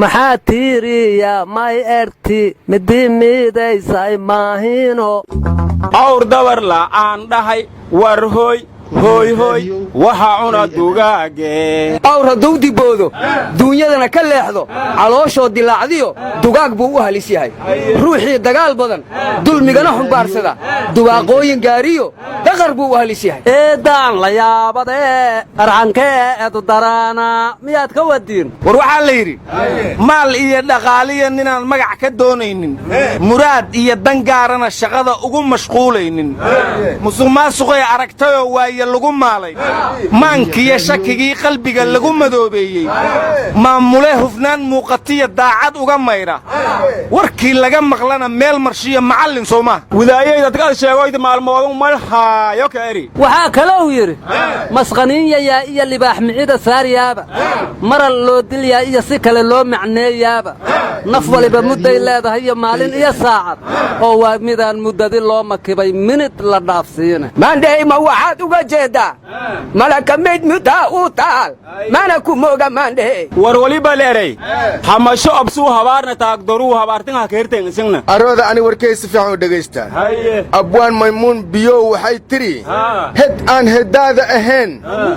Maxaa tiiriya may erti midi midaysay maahino. Awr dabar la'aan dhahay, war hooy hooy hooy, waxa cuna dugaage. Awr hadduu diboodo, duunyadana ka leexdo, calooshoo dilaacdiyo dugaag buu u halis yahay. Ruuxii dagaal badan, dulmigana xumbaarsada, dubaaqooyin gaariyo daqar buu u halis yahay. Eedaan la yaabadee arxankee edu daraana miyaad ka wadiin? War waxaa la yidhi, maal iyo dhaqaaliya ninaan magac ka doonaynin, muraad iyo dan gaarana shaqada ugu mashquulaynin, musuqmaasuqay aragtayoo waaye lagu maalay, maankiyo shakigii qalbiga lagu madoobeeyey, maamule hufnaan muuqatiya daacad uga mayra, warkii laga maqlana meel marshiyo macallin soo maaha. Widaayay dadkaad sheegoyd maalmoodun mal haayo ka eri. Waxaa kalou yidhi, masqaniinyayaa iyo libaax micida saaryaaba, maral loo dilyaa iyo si kale loo macneeyaaba, naf waliba mudday leedahay iyo maalin iyo saacad, oo waa midaan muddadi loo makibay minid la dhaafsiina. Maandhey, ma waxaad uga jeeddaa malaka mayd muddaa uu taal mana ku mooga, maandhey? War waliba leeray, hamasho obsuu habaarna taagdoruu habaartin hakeerteen isingna. Arooda, ani warkay si fiican u dhegaysta. Abwaan Maymuun Biyow waxay tidhi: "Hed aan heddaada ahayn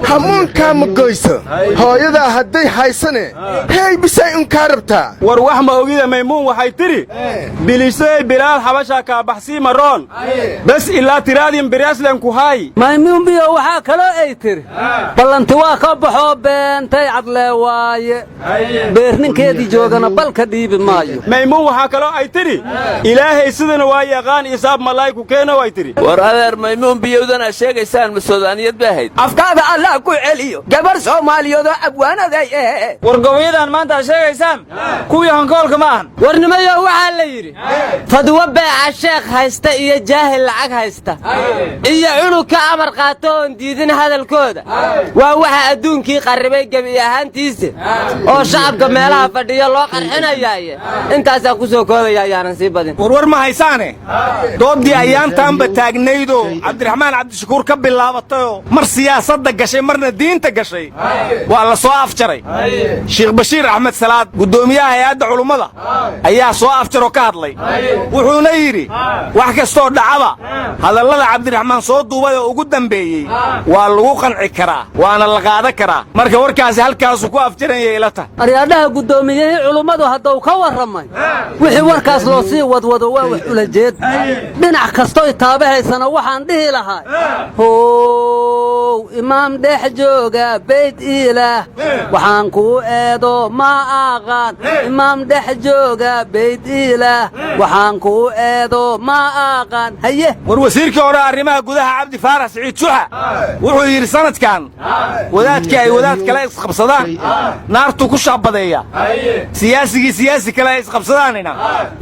hamuunkaa ma goyso, hooyadaa hadday haysane hey bisay unkaa rabtaa." War wax ma ogida, Maymuun waxay tidhi: "Bilisey bilaal xabashaa kaabaxsii maroon bes ilaa tiraadin bireeslen ku hay." Maymuun Biyo waxaa kaloo ay tidhi: "Ballanti waa ka baxoo beentay cadlee waaye, beerninkeedii joogana balka dhiibi maayo." Maymuun waxaa kaloo ay tidhi: "Ilaahay sidana waa yaqaan, isaab malaay ku keeno," ay tidhi. War adeer, Maymuun Biyowdan aad sheegaysaan ma Soodaaniyad bay ahayd? Afkaada Allah ku celiyo, gabar Soomaaliyoodoo abwaanaday ahe. War gobayadan maanta aad sheegaysaan kuwii hankoolka ma ahan. Warnimayo, waxaa la yidhi, fadwo beeca sheekh haysta iyo jaahil lacag haysta iyo cunug ka amar qaato oon diidin hadalkooda waa waxa adduunkii qarribay gebi ahaantiisa oo shacabka meelaha fadhiyo loo qarxinayaaye. Intaasaan ku soo koobaya, ayaanan sii badin. Warwar ma haysaane, dooddii ayaantaanba taagnaydoo Cabdiraxmaan Cabdishakuur ka bilaabatayoo mar siyaasadda gashay, marna diinta gashay, waa la soo afjaray. Sheekh Bashiir Axmed Salaad, guddoomiyaha hay-adda culummada, ayaa soo afjaroo ka hadlay. Wuxuuna yidhi, wax kastoo dhacaba, hadallada Cabdiraxmaan soo duubay oo ugu dambeeyey waa lagu qanci karaa, waana la qaadan karaa. Marka warkaasi halkaasuu ku afjaranyay ila tahay. Aryaadhaha, guddoomiyihii culummadu hadduu ka warramay, wixii warkaas loo sii wadwado waa wax ulajeed. Dhinac kastoy taabahaysana waxaan dhihi lahaa: how imaam dhex jooga bayd ilaah, waxaan kuu eedo ma aqaan. Imaam dhex jooga bayd ilaah, waxaan kuu eedo ma aqaan. Haye. War wasiirkii hore arrimaha gudaha, Cabdi Faarax Siciid Juxa, wuxuu yidhi, sanadkan wadaadkii ay wadaad kale isqabsadaan naartuu ku shaabadeeya, siyaasigii siyaasi kale ay isqabsadaanina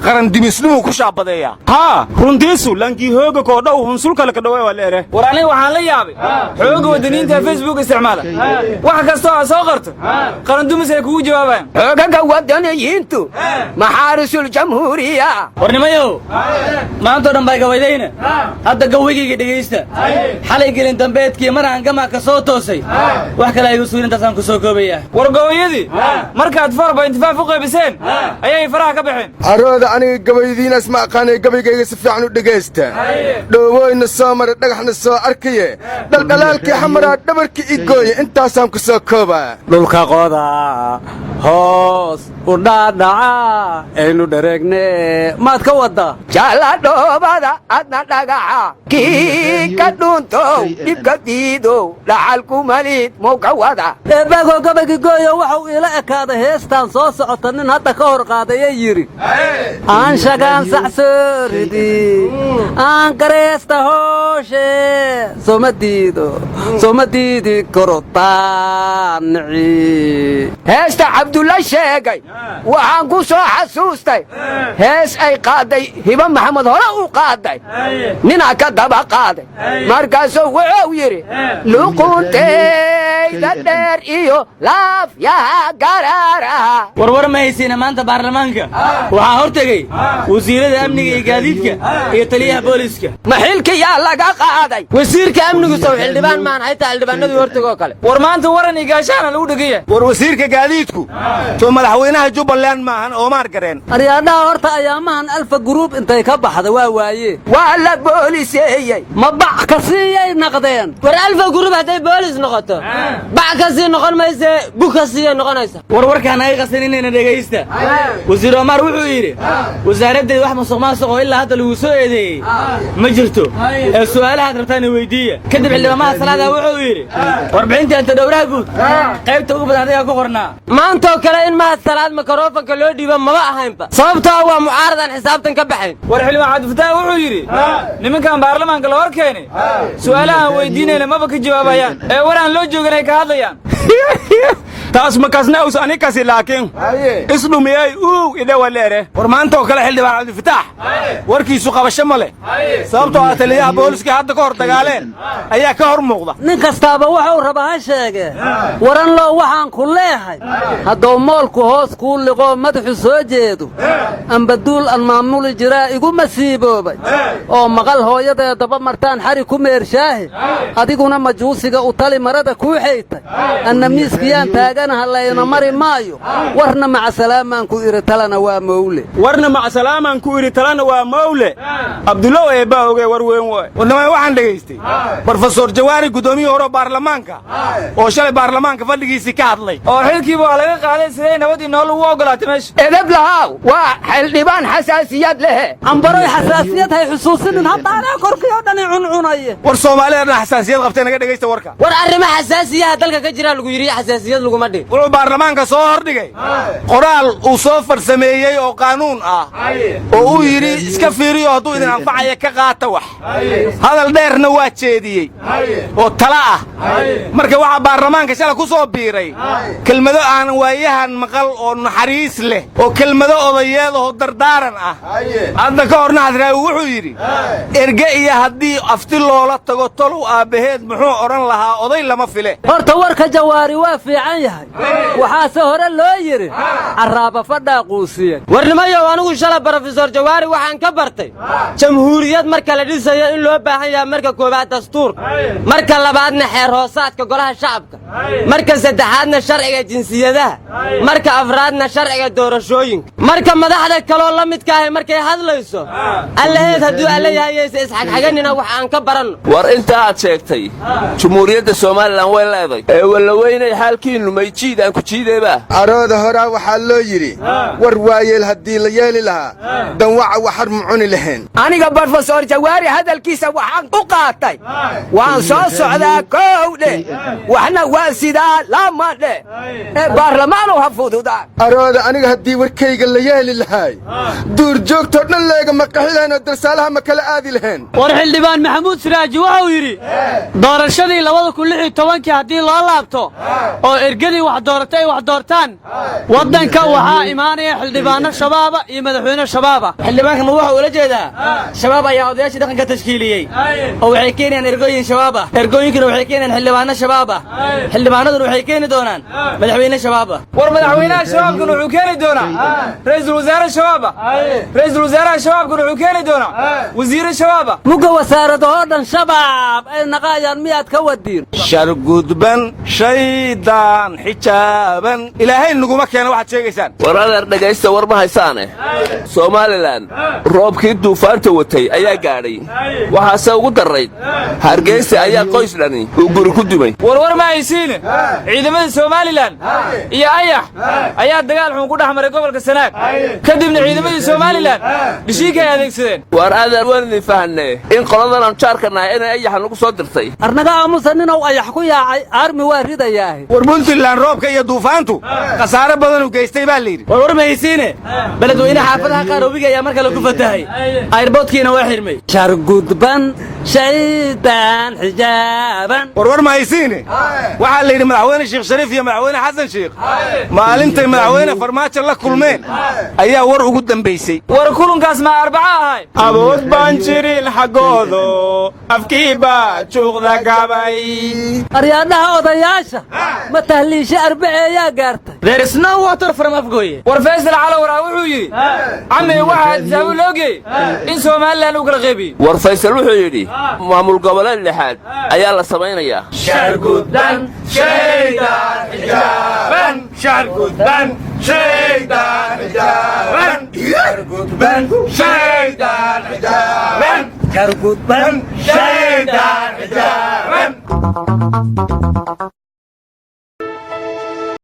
qarandimisnimuu ku shaabadeeya. Haa, runtiisu lankii hooga koodhow hunsulkale kadhawe waa leere. War aniga waxaan la yaabay xooga waddaniinta Facebook isticmaala. Wax kastoo aad soo qarto, qarandumis ay kugu jawaabayaan. Xoogaga wadaniyiintu maxaarisul jamhuuriya. War nimayow, maantao dhan baa gabaydayna, hadda gawaygayga dhegaysta. Xalay gelin dambeedkii mar aan gamaa ka soo toosay, wax kale aygu suulin, intaasaan ku soo koobayaa. War gabayadii markaad 4.5 u qaybiseen ayay faraha ka baxeen. Arooda, aniga gabaydiinaas ma aqaanay, gabaygayga si fiican u dhegaysta. Dhoobooyna soo mara, dhagaxna soo arkaye, dhaldhalaalkii Xamaraa dhabarkii i gooye. Intaasaan ku soo koobaa. Dhulka qoda, hoos u dhaadhaca, aynu dhareegne, maad ka waddaa? Jalla dhoobada adna dhagaxa kii ka dhuuntow, dhibka diidow, dhaxalku malid muu ka wada? Eebbaagoo gabaygi gooyo waxau iila ekaaday heestaan soo socota nin hadda ka hor qaadayay yidhi: "Aan shagaan sac soo ridi, aan gareesta hooshe, sooma diido, sooma diidi karo taanici." Heesta Cabdulla sheegay waxaan ku soo xasuustay hees ay qaadday Hiba Maxamed, hore u qaaday, ninaa ka daba qaaday. Markaasuu wuxuu yidhi: "Luquntayda dheer iyo laafyaha garaaraha." Warwar ma haysiina, maanta baarlamaanka waxaa hor tegey wasiirada amniga iyo gaadiidka iyo taliyaha booliiska. Ma xilkiyaa laga qaaday? Wasiirka amnigu sow xildhibaan maan? Haytaa xildhibaanadii hortegoo kale. War maanta waran iyo gaashaana lagu dhegan yahay. War wasiirka Gaadiidku soo madaxweynaha Jubbaland maahan Oomaar Gareen? Aryaadhaha, horta ayaamahan Alfa Group intay ka baxda waa waaye. Waa la booliseeyey. Ma bac ka siiyay naqdeen? War, Alfa Group hadday boolis noqoto, bac ka sii noqon mayse, bug ka siiyay noqonaysa. War, warkaan naga qasaninayna dhegaysta. Wasiir Omar wuxuu yidhi: "Wasaaraddeeda wax musuq maasuq oo ilaa hadda lagu soo eedeeyey ma jirto, ee su'aalahaad rabtaana weydiiya." Kadib xildhibaamaha Salaada wuxuu yidhi: "Warbixintii antidhowraha guud qaybta ugu badan adigaa ku qornaa." Maantoo kale in Mahad Salaad mikrofanka loo dhiibo maba ahaynba, sababtoo waa mucaarad aan xisaabtan ka baxayn. War, xildhibaan Cabdifataax wuxuu yidhi: "Nimankan baarlamaanka la hor keenay su'aalahaan weydiinayna maba ka jawaabayaan, ee war aan loo joogin ay ka hadlayaan." Taas makasna us anikasi, laakiin isdhumiyey uu idhawaleere. War, maanta oo kale xildhibaan Cabdifitaax warkiisu qabasho ma leh, sababtoo ah taliyaha booliska hadda ka hor dagaaleen ayaa ka hor muuqda. Nin kastaaba wuxuu rabaa ha sheegee, waran loo waxaan ku leehay: hadduu moolku hoos kuu liqoo madaxu soo jeedo, amba duul an maamuli jiraa igu masiiboobay oo maqal hooyadee daba martaan xari ku meershaahe, adiguna majuusiga u tali marada kuu xaytay, anna miiskiyaan taaganaha layna mari maayo. Warna macasalaamaan ku idhi, talana waa mowle. Warna macasalaamaan ku idhi, talana waa mawle. Abdullow, eebbaa oge, war weyn waay. Warnamay, waxaan dhegaystay Brofesor Jawaari, guddoomiyihii hore baarlamaanka, oo shalay baarlamaanka fadhigiisii ka hadlay. Oo xilkiiba waa laga qaaday, sidee nabadii nool ugu oggolaatay meesha? Edeb lahaaw, waa xildhibaan xasaasiyad lehe. Cambaroy, xasaasiyad hay xusuusinin hadda, anaa korkii oo dhani cuncunaye. War, Soomaalida dhan xasaasiyad qabtay, naga dhegaysta warka. War, arrimo xasaasiyaha dalka ka jiraa lagu yidhi, xasaasiyad laguma dhihin. Wuxuu baarlamaanka soo hordhigay qoraal uu soo farsameeyey oo qaanuun ah, oo uu yidhi: "Iska fiiriyo, hadduu idin anfacaya ka qaata." Wax hadal dheerna waa jeediyey oo tala ah. Marka waxaa baarlamaanka shala ku soo biiray kelmado aanan waayahan maqal oo naxariis leh, oo kelmado odayeed oo dardaaran ah. Hadda ka horna Hadraawi wuxuu yidhi: "Erge iyo haddii afti loola tago, tolow aabbaheed muxuu odhan lahaa? Oday lama file." Horta warka Jawaari waa fiican yahay, waxaase hore loo yidhi carraaba fadhaa quusiyey. Warnimayow, anigu shala Brofesor Jawaari waxaan ka bartay jamhuuriyad marka la dhisayo in loo baahan yahay marka koowaad dastuurka, marka labaadna xeer hoosaadka golaha shacabka, marka saddexaadna sharciga jinsiyadaha, marka afraadna sharciga doorashooyinka. Marka madaxda kaloo la midka ahi markay hadlayso, allaheed hadduu alla yahayayse isxagxaganina, wax aan ka baranno. War, intaa aad sheegtay Jumhuuriyadda Somaliland way leeday, ee wallaweynay xaalkiinnu mayjiid aan ku jiideeba. Arooda, horaa waxaa loo yidhi: "War waayeel haddii la yeeli lahaa, danwaca waxar mu cuni lahayn." Aniga Brofesor Jawaari hadalkiisa waxaan u qaatay: waan soo socdaa kow dheh, waxna waa sidaa lama dheh, ee baarlamaanu ha fududaan. Arooda, aniga haddii warkayga la yeeli lahaay, duurjoogtoo dhan leegama qaxi lahayn oo darsaalaha ma kala aadi lahayn. War, xildhibaan Maxamuud Siraaji wuxuu yidhi: doorashadii 2016-kii haddii loo laabto oo ergadii wax dooratay ay wax doortaan, waddanka waxaa imaanaya xildhibaanno Shabaaba iyo madaxweyne Shabaaba. Xildhibaanka ma wuxuu ula jeedaa Shabaab ayaa odayaashii dhaqanka tashkiiliyey oo waxay keenayaan ergooyin Shabaab ah, ergooyinkuna waxay keenayaan xildhibaanno Shabaab ah, xildhibaanaduna waxay keeni doonaan madaxweyne Shabaab ah? War, madaxweynaha Shabaabkuna wuxuu keeni doonaa ra'iisul wasaare Shabaab ah, ra'iisul wasaaraha Shabaabkuna wuxuu keeni doonaa wasiire Shabaab ah. Mugga wasaaradahoo dhan Shabaab ay naqaayaan miyaad ka wadiin? Shargudban, shaydaan xijaaban, Ilaahay naguma keena waxaad sheegaysaan. War adeer, dhegaysta, war ma haysaane, Somaliland roobkii duufaanta watay ayaa gaadhay, waxaase ugu darrayd Hargeysa ayaa qoys dhani uu guri ku dumay. Warwar ma haysiine, ciidamada Somaliland iyo ayax ayaa dagaal xun ku dhex maray gobolka Sanaag, kadibna ciidamadii Somaliland dhishiikay adeegsadeen. War adeer, waan idin fahanee in qoladan aan jaarka nahay inay ayaxa nagu soo dirtay. Arnaga aamusa, ninow ayax ku yaacay aarmi waa ridayaahe. War, Puntland roobka iyo duufaantu khasaare badanuu geystay baa layidhi. War ma haysiine, Beledweyne xaafadaha qaar webiga ayaa mar kale ku fatahay, airportkiina waa xirmay. Shargudban, shaydaan xijaaban. War, war ma haysiine, waxaa la yidhi Madaxweyne Sheekh Shariif iyo Madaxweyne Xasan Sheekh maalintay Madaxweyne Farmaajo la kulmeen ayaa war ugu dambaysay. War, kulankaas ma Arbaca ahay? Abood baan jirin xaggoodo, afkii baa juuqda gabay. Aryaadhaha odayaasha, ma tahliishe Arbaceeyaa gaartay? There is no water from Afgooye. War, Faysal Calawaraa wuxuu yidhi: "Camay, waxaa Addis Ababa loo geeyey in Somaliland uu kala qaybiyey." War, Faysal wuxuu yidhi Maamul goboleed lixaad ayaa la samaynayaa. Shargudban shaydaan xijaaban, shargudban shaydaan xijaaban, shargudban shaydaan xijaaban, shargudban shaydaan xijaaban.